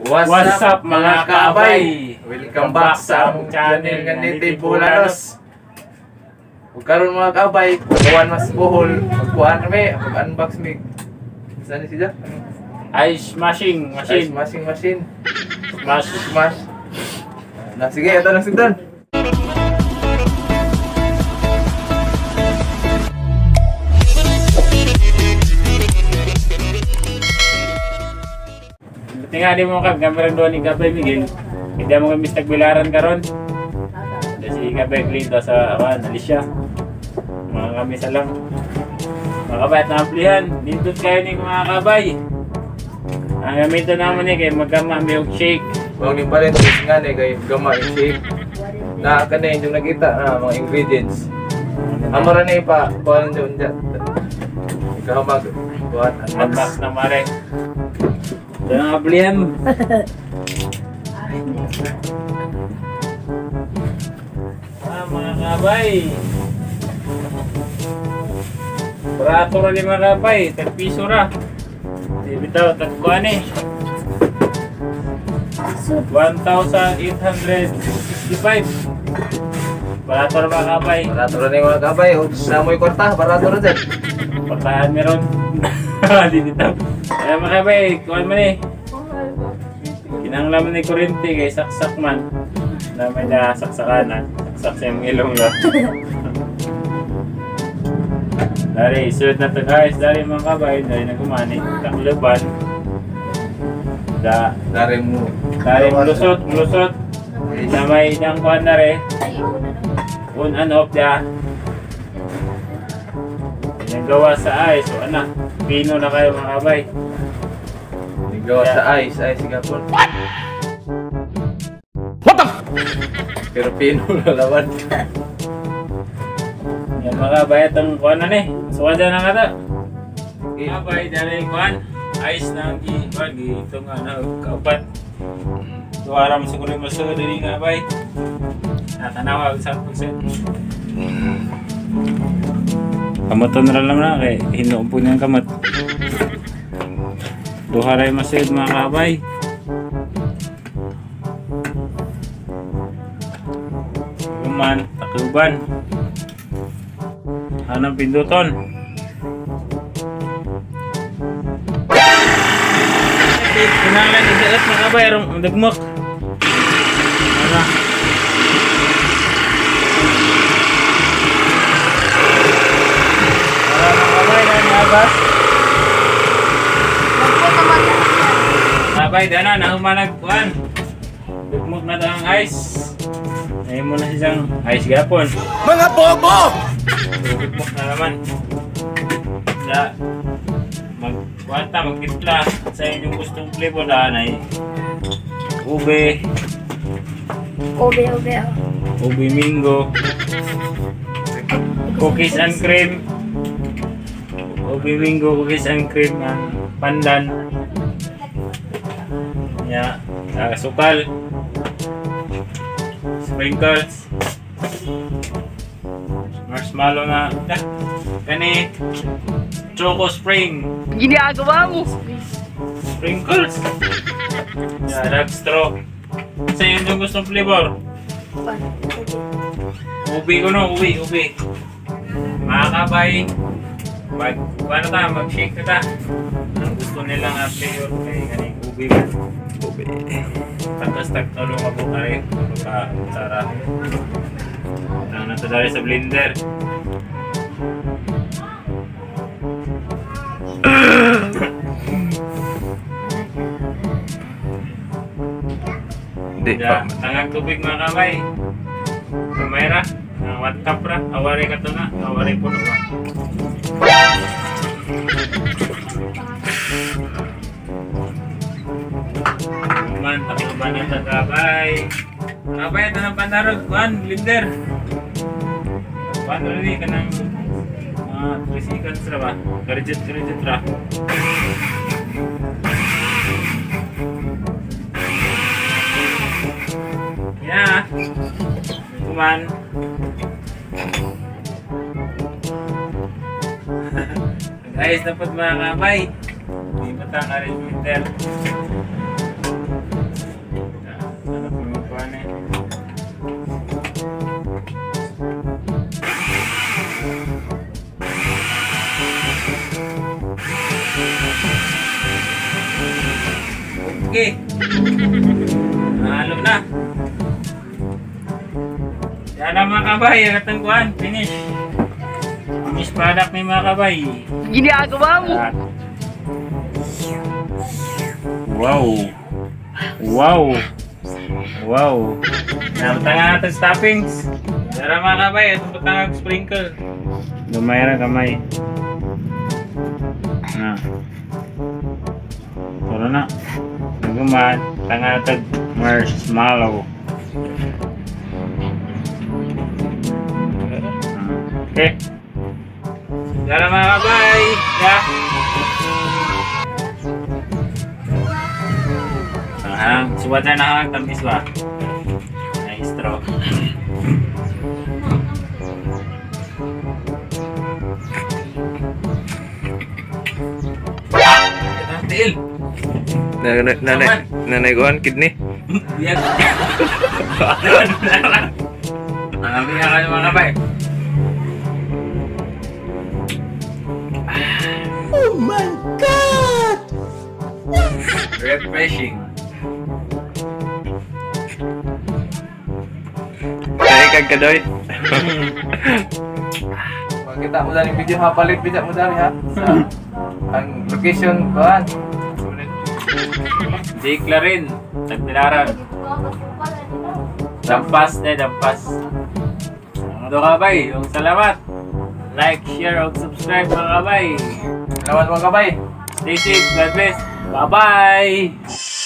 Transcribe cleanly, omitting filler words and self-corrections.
What's up, mga kaabay? Welcome back sa among channel nga Native Boholanos. Ug karon, mga kaabay, gawan mas Bohol, magkuhan kami, mag-unbox mi. Saan ni siya? Ice smashing Ice machine. Smashing machine. Smash. Smash. Na sige, ito na sindan. Tingali mo kag gamit doon ni Gabay Miguel. Hindi mo kami tagbilaran karon. Kasi si Gabay Clito sa awan, Alicia. Mga kami sa lang. Mga kabay at naaplihan. Nindot kayo ni mga kabay. Ang gamiton naman ni kay magkama milkshake. Mao ni palit nga ni kay gama yung shake. Na kanay yung nakita na mga ingredients. Amo ra ni pa kuan dyan dyan. Ikaw mag kuan Unbox unbox. na mare. Ito ang ablihan. Ah, mga kabay. Barato ra ni mga kabay. Tag piso ra. Di bitaw, tag kuan eh. 1,865. Barato ra, mga kabay. Barato ra ni, mga kabay, ug namoy kwarta, barato ra dyan. Pagkahan meron. Di bitaw. Kaya, mga kabay, kuan man eh. Kinahanglan man ni kuryente kay saksak man. Na may nasaksakan na. Saksak sa imong ilong ba. Dari, isuot na to, guys. Dari, mga kabay, dari na gumani. Takluban. Da, Dari mo. Dari mulusot, mulusot. Na may nang kuan na re. On and off da. Nagawa sa ice. So ana, pino na kayo, mga kabay. Gawa sa ice, ice gapon. What? What the? Pero pino na lawan. Yan, mga kabay, itong kuan na ni. So wala na nga ta. Mga kabay, dali kuan. Ice na ang gi, kuan, gi, ito nga na kaupat. Tuwara mo siguro yung masuod dili nga bay. Natanawag sa pagset. Kamaton ra lang na kay hinuon po niyang kamot. Duha ra yung masuod, mga kabay. Human, takluban. Anong pinduton? Kinahanglan isuot, mga kabay, aron dugmok. Ano? Para, mga kabay, na nabas. Kabay, dana, nahumanag kuan. Dugmok na ang ice. Ngayon mo na siyang ice gapon. Mga bobo! Dugmok na naman. Sa mag kuan ta, magtimpla sa inyong gustong flavor na ay ube, Ube, ube, oh. Ube mango, cookies and cream. Ube mango, cookies and cream, ang pandan. Ya, sukal. Sprinkles. Marshmallow na. Ah, kani Choco Spring. Ginagawa mo. Sprinkles. Yeah, rag straw. Sa inyo yung gustong flavor? Pan, ube. Ube ko no, ube, ube. Mga kabay, mag, ano ta, mag-shake na ta. Ang gusto nilang flavor kay kaning ube ba? Ube. Tapos tagtulo ka po kare, tulo ka tara. Ang natadali sa blender. Hindi Ya, pa. Tangang tubig, mga kabay. Kamay ra, ang 1 cup ra, awari ka to na, awari puno ka. Man, takluban na sa kabay. Kabay, ito ng pandarog, kuan, blender. Kuan rin ka ng mga 3 seconds ra ba? Karejit, karejit ra. Yeah. Kuman. Nag-ayos na po, mga kabay. Di pa ta ka rin blender. Okay. Nahalo na. Yan na mga kabay, ang atong kuan, finish. Finish product ni mga kabay. Ginagawa mo. At, wow. Wow. Wow. Nabutangan natin sa toppings. Tara mga kabay, itong butang sprinkle. Gamay ra gamay. Na. Tara na. Naguman, tangan natin marshmallow. Okay. Tara mga kabay. Ya. Ang suwat na nakang tamis ba? Ay, straw. Ah! Tiil! Nanay, nanay kuhan, kidney. Yan. Ang nga kayo mga kabay. Oh my God! Refreshing. Kaya kag kadoy. Makita mo dali video ha, palit video mo dali ha. Sa ang location kuan. Jake Clarin, Tagbilaran. Dampas na, dampas. Mga kabay, yung salamat. Like, share, og subscribe mga kabay. Salamat mga kabay. Stay safe, God bless. Bye-bye!